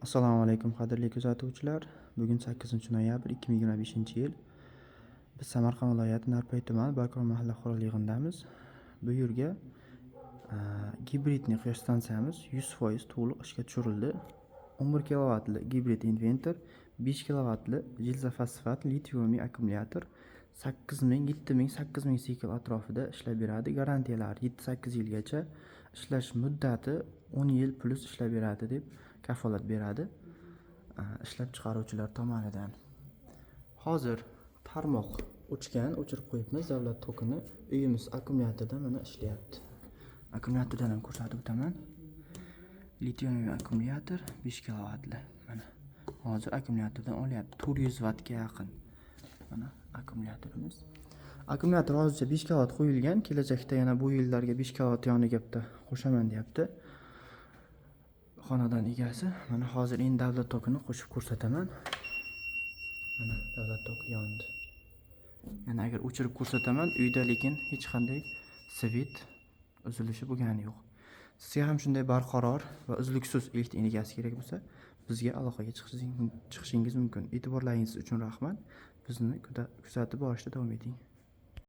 Assalomu alaykum, qadrli kuzatuvchilar. Bugun 8 noyabr 2025-yil. Biz Samarqand viloyati, Narpay tumani, Barqaror mahalla fuqarolar yig'inidamiz. Bu yerga гибридный quyosh stansiyamiz 100% to'liq ishga tushirildi. 11 kilovatli gibrid invertor, 5 kilovatli железофосфат литий akkumulyator 8000, 7000, 8000 sikl atrofida ishlab beradi. Garantiyalari 7-8 yilgacha, ishlash muddati 10 yil plyus ishlab beradi deb kafolat beradi ishlab chiqaruvchilar tomonidan. Hozir tarmoq o'chgan, o'chirib qo'yibmiz davlat tokini. Uyimiz akkumulyatorda mana ishlayapti. Akkumulyatordan ham ko'rsatib o'taman. Litiy akkumulyator 5 kilovatli. Mana hozir akkumulyatordan olyapti 400 vattga yaqin. Mana akkumulyatorimiz. Akkumulyator hozircha 5 kilovat qo'yilgan. Kelajakda yana bu yillarga 5 kilovat yoniga bitta qo'shaman deyapti xonadon egasi. Mana hozir endi davlat tokini qo'shib ko'rsataman. Mana davlat toki yondi. Yana agar o'chirib ko'rsataman, uyda lekin hech qanday свет uzilishi bo'lgani yo'q. Sizga ham shunday barqaror va uzluksiz elektr energiyasi kerak bo'lsa, bizga aloqaga chiqishingiz mumkin. E'tiborlaringiz uchun rahmat. Bizni kuzatib borishda davom eting.